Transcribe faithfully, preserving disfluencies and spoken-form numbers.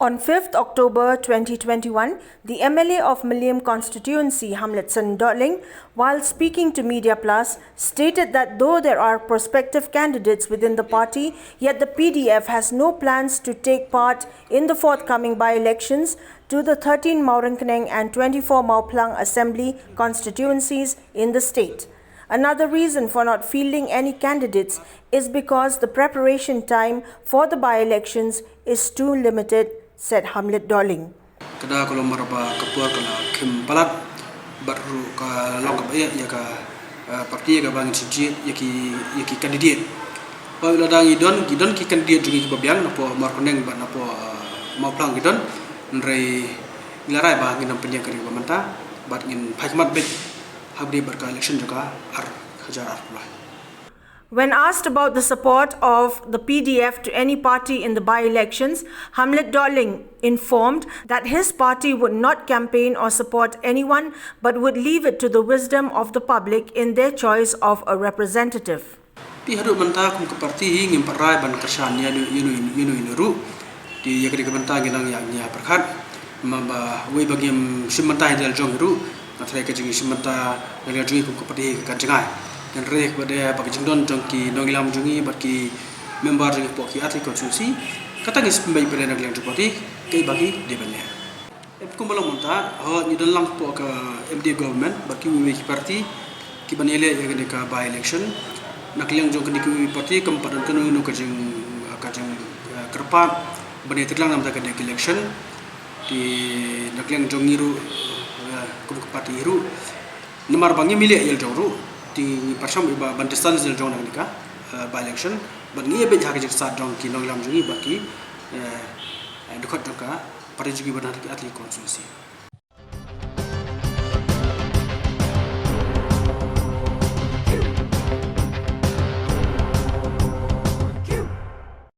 On fifth October twenty twenty-one, the M L A of Mylliem constituency, Hamletson Dohling, while speaking to Media Plus, stated that though there are prospective candidates within the party, yet the P D F has no plans to take part in the forthcoming by-elections to the thirteen Mawryngkneng and twenty-four Mawphlang assembly constituencies in the state. Another reason for not fielding any candidates is because the preparation time for the by-elections is too limited, said Hamlet Dohling. Ka da ka long marba ka por ka la khim palat bad ruh ka long kaba ïa ïa ka, eh, parti kaba ngin shu jied ïa ki ïa ki candidate. Ba la dang i don ki don ki candidate jong ngi kiba biang napoh Mawryngkneng bad napoh, eh, Mawphlang ki don. Hynrei ngi la rai ba ngin ym pynïeng ka ri ba mynta bad ngin phai khmat beit ha kaba ïadei bad ka election jong ka ar hajar arphew lai. When asked about the support of the P D F to any party in the by-elections, Hamlet Dohling informed that his party would not campaign or support anyone but would leave it to the wisdom of the public in their choice of a representative. Te haduh mynta kum ka parti hi ngim pat rai ban kyrshan ïa ïa ïa ïa ruh. Te ïa kane ka bynta ngi nang ïa ngi ïa pyrkhat. Namar ba wei ba ngim shim bynta ïa la jong ruh. Nga tharai ka jingshim bynta na ka jong ngi kum ka parti ka kan jngai. Hynrei ba dei ba ka jingdon jong ki nongïalam jong ngi bad ki member jong ngi hapoh ki artylli constituency. Kata ngi shu pynbeit pat na ka liang jong ka parti. Kaei ba ki dei ban leh. Em, kumba long mynta, ho ngi don lang hapoh ka M D A government bad kiwei kiwei ki parti kiban ïaleh ïa kane ka by election. Na ka liang jong kane kiwei kiwei ki parti kam pat don kano kano ka jing, ka jing, eh, kyrpad ban ïatylli lang namar kane ka election. Te na ka liang jong ngi ruh, eh, kum ka parti ruh. Namar ba ngim ïaleh ïa la jong ruh. Te ngi pyrshang ba ban distance ïa la jong na kane ka, eh, by election. Bad ngi ïa beit ha ka jingstad jong ki nongïalam jong ngi bad ki, eh, dkhot jong ka parti jong ngi bad na ka artylli constituency.